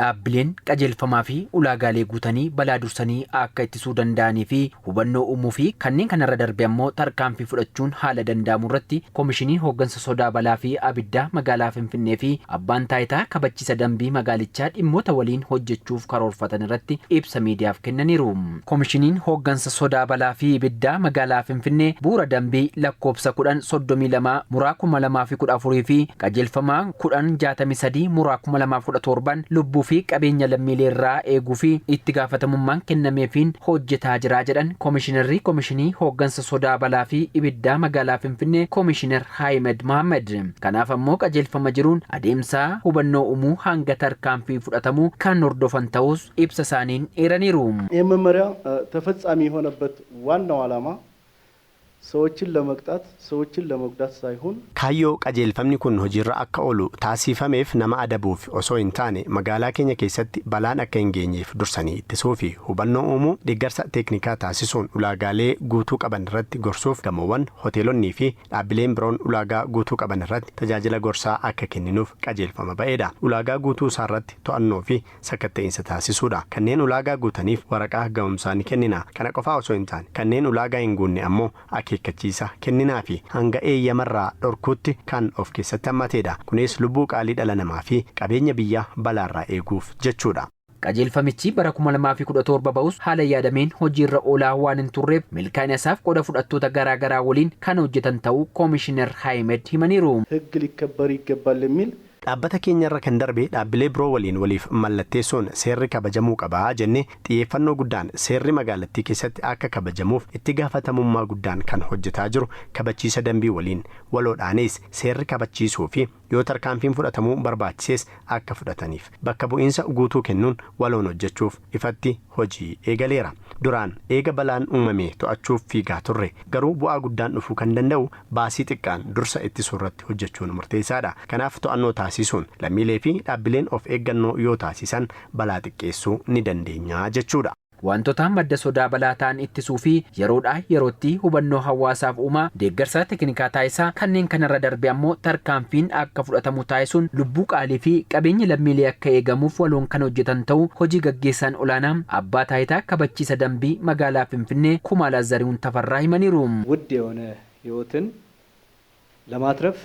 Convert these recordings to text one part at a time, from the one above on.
Dhaabbileen qajeelfamaa fi ulaagaalee guutanii balaa dursanii akka ittisuu danda'anii fi hubannoo uumuu fi kanneen kanarra darbe ammoo tarkaanfii fudhachuun haala danda'amu irratti Koomishiniin Hooggansa Sodaa Balaa fi Abiddaa Magaalaa Finfinnee fi Abbaan Taayitaa Kabachiisa Dambii magaalichaa dhimmoota waliin hojjechuuf karoorfatan irratti ibsa miidiyaaf kennaniiru. Koomishiniin Hooggansa Sodaa Balaa fi Ibiddaa Magaalaa Finfinnee bu'uura dambii lakkoofsa 1032 muraa 2014 fi qajeelfama 1063 muraa 2017 lubbuu fi qabeenya lammiilee irraa eeguu fi itti gaafatamummaan kennameefiin hojjetaa jira jedhan Koomishinarri Koomishinii Hooggansa Sodaa Balaa fi Ibiddaa Magaalaa Finfinnee Koomishinar Haayimed Mohaammed. Kanaaf ammoo qajeelfama jiruun adeemsa hubannoo uumuu hanga tarkaanfii fudhatamuu kan hordofan ta'uus ibsa isaaniin eeraniiru. ይህ መመሪያ ተፈጻሚ የሆነበት ዋናው ዓላማ ሰዎችን ለመቅጣት ሰዎችን ለመጉዳት ሳይሆን Kaayyoo qajeelfamni kun hojiirra akka oolu taasifameef nama adabuuf osoo hin taane, magaalaa keenya keessatti balaan akka hin geenyeef dursanii ittisuu fi hubannoo uumuu, deeggarsa teeknikaa taasisuun ulaagaalee guutuu qaban irratti gorsuuf, gamoowwan, hoteelonnii fi dhaabbileen biroon ulaagaa guutuu qaban irratti tajaajila gorsaa akka kenninuuf qajeelfama ba'eedha. Ulaagaa guutuu isaarratti to'annoo fi sakatta'insa taasisuudha. Kanneen ulaagaa guutaniif waraqaa ga'umsaa ni kennina. Kana qofaa osoo hin taane, kanneen ulaagaa hin guunne ammoo akeekkachiisa kenninaa fi hanga eeyyamarraa dhorkuutti kan of keessatti hammateedha. Kunis lubbuu qaalii dhala namaa fi qabeenya biyyaa balaarraa eeguuf jechuudha. Qajeelfamichi bara 2017 ba'us haala yaadameen hojiirra oolaa waan hin turreef milkaa'ina isaaf qooda fudhattoota garaa garaa waliin kan hojjetan ta'uu Koomishinar Haayimed himaniiru. ሕግ ሊከበር ይገባል የሚል Dhaabbata keenyarra kan darbe dhaabbilee biroo waliin waliif mallatteessuun seerri kabajamuu qabaa jennee xiyyeeffannoo guddaan seerri magaalattii keessatti akka kabajamuuf itti gaafatamummaa guddaan kan hojjetaa jiru kabachiisa dambii waliin waloodhaanis seerri kabachiisuu fi yoo tarkaanfiin fudhatamuu barbaachisees akka fudhataniif bakka bu'iinsa guutuu kennuun waloon hojjechuuf ifatti hojii eegaleera. Duraan eega balaan uumame to'achuuf fiigaa turre, garuu bu'aa guddaan dhufuu kan danda'u baasii xiqqaan dursa ittisuu irratti hojjechuun murteessaadha. Kanaaf to'annoo taasisuun lammiilee fi dhaabbileen of eeggannoo yoo taasisan balaa xiqqeessuu ni dandeenya jechuudha. Wantoota madda sodaa balaa ta'an ittisuu fi yeroodhaa yerootti hubannoo hawaasaaf uumaa, deeggarsa teeknikaa taasisaa, kanneen kanarra darbe ammoo tarkaanfiin akka fudhatamu taasisuun lubbuu qaalii fi qabeenyi lammiilee akka eegamuuf waloon kan hojjetan ta'uu hojii gaggeessaan olaanaa Abbaa Taayitaa Kabachiisa Dambii Magaalaa Finfinnee Kumaalaa Zarihuun Tafarraa himaniiru. ውድ የሆነ ህይወትን ለማትረፍ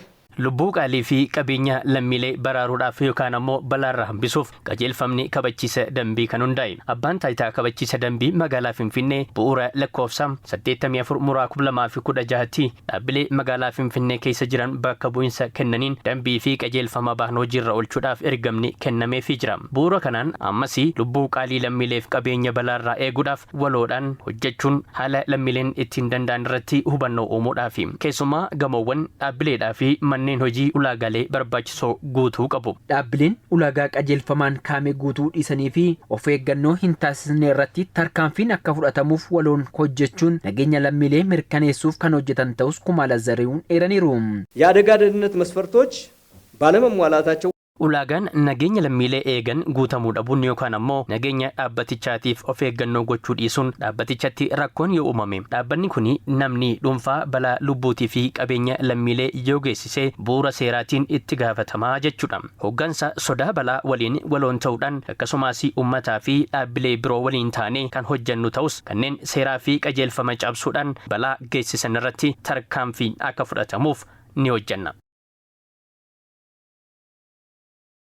Lubbuu qaalii fi qabeenya lammiilee baraaruudhaaf yookaan ammoo balaarraa hambisuuf qajeelfamni kabachiisa dambii kan hundaa'e. Abbaan Taayitaa Kabachiisa Dambii Magaalaa Finfinnee bu'uura lakkoofsa 84 muraa 2016tti dhaabbilee magaalaa Finfinnee keessa jiran bakka bu'iinsa kennaniin dambii fi qajeelfama bahan hojiirra oolchuudhaaf ergamni kennameefii jira. Bu'uura kanaan ammas lubbuu qaalii lammiileef qabeenya balaarraa eeguudhaaf waloodhaan hojjechuun haala lammiileen ittiin danda'an irratti hubannoo uumuudhaafi. Keessumaa gamoowwan, dhaabbileedhaa fi manneen hojii ulaagaalee barbaachisoo guutuu qabu. Dhaabbileen ulaagaa qajeelfamaan kaame guutuu dhiisanii fi of eeggannoo hin taasisne irratti tarkaanfiin akka fudhatamuuf waloon hojjechuun nageenya lammiilee mirkaneessuuf kan hojjetan ta'us Kumaala Zarihuun eeraniiru. የአደጋ ደህንነት መስፈርቶች ባለመሟላታቸው Ulaagaan nageenya lammiilee eegan guutamuu dhabuun yookaan ammoo nageenya dhaabbatichaatiif of eeggannoo gochuu dhiisuun dhaabbatichatti rakkoon yoo uumame, dhaabbanni kun namni dhuunfaa balaa lubbuutii fi qabeenya lammiilee yoo geessise bu'uura seeraatiin itti gaafatamaa jechuudha. Hoggansa sodaa balaa waliin waloon ta'uudhaan akkasumas uummataa fi dhaabbilee biroo waliin taanee kan hojjennu ta'us, kanneen seeraa fi qajeelfama cabsuudhaan balaa geessisan irratti tarkaanfiin akka fudhatamuuf ni hojjenna.